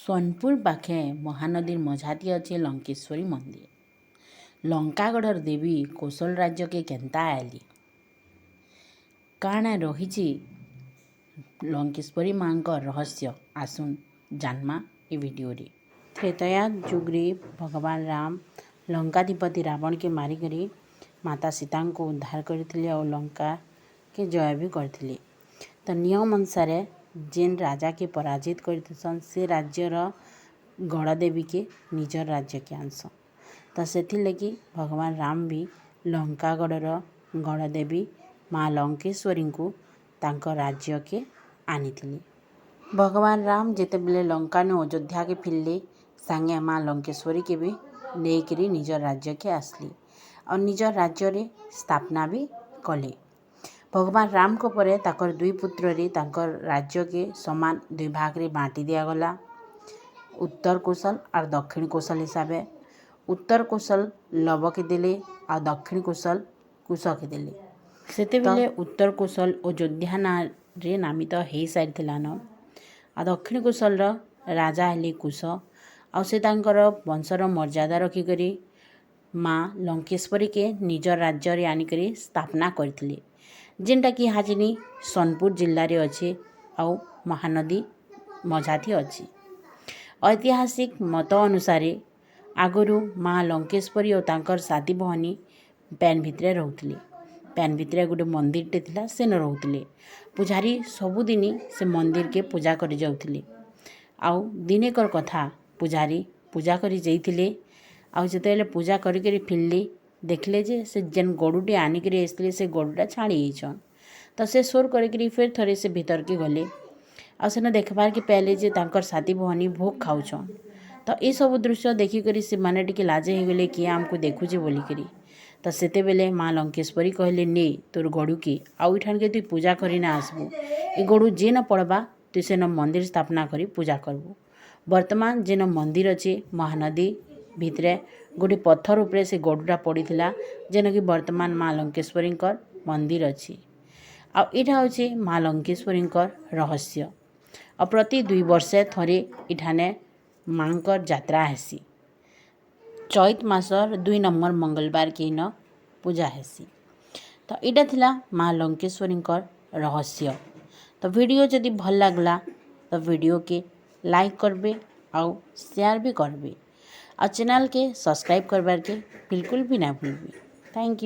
ସୋନପୁର ପାଖେ ମହାନଦୀର ମଝାତି ଅଛେ ଲଙ୍କେଶ୍ୱରୀ ମନ୍ଦିର। ଲଙ୍କାଗଡ଼ର ଦେବୀ କୌଶଳ ରାଜ୍ୟକେ କେନ୍ତା ଆଇଲି, କାଣା ରହିଛି ଲଙ୍କେଶ୍ୱରୀ ମାଙ୍କ ରହସ୍ୟ, ଆସୁନ୍ ଜାନ୍ମା ଏ ଭିଡ଼ିଓରେ। ତ୍ରେତୟା ଯୁଗରେ ଭଗବାନ ରାମ ଲଙ୍କାଧିପତି ରାବଣକେ ମାରିକରି ମାତା ସୀତାଙ୍କୁ ଉଦ୍ଧାର କରିଥିଲେ ଆଉ ଲଙ୍କାକେ ଜୟ ବି କରିଥିଲେ। ତ ନିୟମ ଅନୁସାରେ ଯେନ୍ ରାଜାକେ ପରାଜିତ କରିଥିସନ୍, ସେ ରାଜ୍ୟର ଗଡ଼ଦେବୀକେ ନିଜର ରାଜ୍ୟକେ ଆନସନ୍। ତ ସେଥିର୍ଲାଗି ଭଗବାନ ରାମ ବି ଲଙ୍କାଗଡ଼ର ଗଣଦେବୀ ମା ଲଙ୍କେଶ୍ୱରୀଙ୍କୁ ତାଙ୍କ ରାଜ୍ୟକେ ଆନିଥିଲେ। ଭଗବାନ ରାମ ଯେତେବେଲେ ଲଙ୍କାନୁ ଅଯୋଧ୍ୟାକେ ଫିରଲେ, ସାଙ୍ଗେ ମା ଲଙ୍କେଶ୍ୱରୀକେ ବି ନେଇକିରି ନିଜର ରାଜ୍ୟକେ ଆସିଲେ ଆଉ ନିଜର ରାଜ୍ୟରେ ସ୍ଥାପନା ବି କଲେ। ଭଗବାନ ରାମଙ୍କ ପରେ ତାଙ୍କର ଦୁଇ ପୁତ୍ରରେ ତାଙ୍କର ରାଜ୍ୟକେ ସମାନ ଦୁଇ ଭାଗରେ ବାଣ୍ଟି ଦିଆଗଲା, ଉତ୍ତର କୌଶଲ ଆର୍ ଦକ୍ଷିଣ କୌଶଲ ହିସାବେ। ଉତ୍ତର କୌଶଲ ଲବକେ ଦେଲେ ଆଉ ଦକ୍ଷିଣ କୌଶଲ କୁଶକେ ଦେଲେ। ସେତେବେଲେ ଉତ୍ତର କୌଶଲ ଅଯୋଧ୍ୟା ନାଁରେ ନାମିତ ହେଇସାରିଥିଲାନ ଆଉ ଦକ୍ଷିଣ କୌଶଲର ରାଜା ହେଲେ କୁଶ। ଆଉ ସେ ତାଙ୍କର ବଂଶର ମର୍ଯ୍ୟାଦା ରଖିକରି ମା ଲଙ୍କେଶ୍ୱରୀକେ ନିଜର ରାଜ୍ୟରେ ଆନିକରି ସ୍ଥାପନା କରିଥିଲେ, ଯେନ୍ଟାକି ଇହାଚିନି ସୋନପୁର ଜିଲ୍ଲାରେ ଅଛେ ଆଉ ମହାନଦୀ ମଝାଥି ଅଛି। ଐତିହାସିକ ମତ ଅନୁସାରେ ଆଗରୁ ମା ଲଙ୍କେଶ୍ୱରୀ ଓ ତାଙ୍କର ସାଥୀ ଭଉଣୀ ପ୍ୟାନ୍ ଭିତରେ ରହୁଥିଲେ। ପ୍ୟାନ୍ ଭିତରେ ଗୋଟେ ମନ୍ଦିରଟେ ଥିଲା, ସେନ ରହୁଥିଲେ। ପୂଜାରୀ ସବୁଦିନ ସେ ମନ୍ଦିରକେ ପୂଜା କରି ଯାଉଥିଲେ। ଆଉ ଦିନେକର କଥା, ପୂଜାରୀ ପୂଜା କରି ଯାଇଥିଲେ ଆଉ ଯେତେବେଲେ ପୂଜା କରିକରି ଫିରଲେ, ଦେଖିଲେ ଯେ ସେ ଯେନ୍ ଗଡ଼ୁଟେ ଆନିକରି ଆସିଥିଲେ, ସେ ଗଡ଼ୁଟା ଛାଡ଼ି ଯାଇଛନ୍। ତ ସେ ସୋର କରିକିରି ଫେର୍ ଥରେ ସେ ଭିତରକେ ଗଲେ ଆଉ ସେନ ଦେଖବାର୍କେ ପାଇଲେ ଯେ ତାଙ୍କର ସାଥୀ ଭଉଣୀ ଭୋଗ ଖାଉଛନ୍। ତ ଏସବୁ ଦୃଶ୍ୟ ଦେଖିକରି ସେମାନେ ଟିକେ ଲାଜେ ହେଇଗଲେ, କିଏ ଆମକୁ ଦେଖୁଛେ ବୋଲିକିରି। ତ ସେତେବେଲେ ମା ଲଙ୍କେଶ୍ୱରୀ କହିଲେ, ନେ ତୋର ଗଡ଼ୁକେ ଆଉ ଇଠାନ୍କେ ତୁଇ ପୂଜା କରି ନା ଆସବୁ। ଏ ଗଡ଼ୁ ଯେନ ପଡ଼ବା, ତୁଇ ସେନ ମନ୍ଦିର ସ୍ଥାପନା କରି ପୂଜା କରବୁ। ବର୍ତ୍ତମାନ ଯେନ ମନ୍ଦିର ଅଛି, ମହାନଦୀ ଭିତରେ ଗୋଟେ ପଥର ଉପରେ ସେ ଗଡ଼ୁଟା ପଡ଼ିଥିଲା, ଯେନକି ବର୍ତ୍ତମାନ ମା ଲଙ୍କେଶ୍ୱରୀଙ୍କର ମନ୍ଦିର ଅଛି। ଆଉ ଏଇଟା ହଉଛି ମା ଲଙ୍କେଶ୍ୱରୀଙ୍କର ରହସ୍ୟ। ଆଉ ପ୍ରତି 2 ବର୍ଷେ ଥରେ ଏଠାନେ ମାଙ୍କର ଯାତ୍ରା ହେସି। ଚୈତ ମାସର 2 ନମ୍ବର ମଙ୍ଗଳବାର କି ଇନ ପୂଜା ହେସି। ତ ଏଇଟା ଥିଲା ମା ଲଙ୍କେଶ୍ୱରୀଙ୍କର ରହସ୍ୟ। ତ ଭିଡ଼ିଓ ଯଦି ଭଲ ଲାଗଲା, ତ ଭିଡ଼ିଓକେ ଲାଇକ୍ କରବେ ଆଉ ସେୟାର ବି କରବେ ଆଉ ଚ୍ୟାନେଲ୍କେ ସବସ୍କ୍ରାଇବ୍ କରବାର୍କେ ବିଲକୁଲ ବି ନା ଭୁଲବେ। Thank you.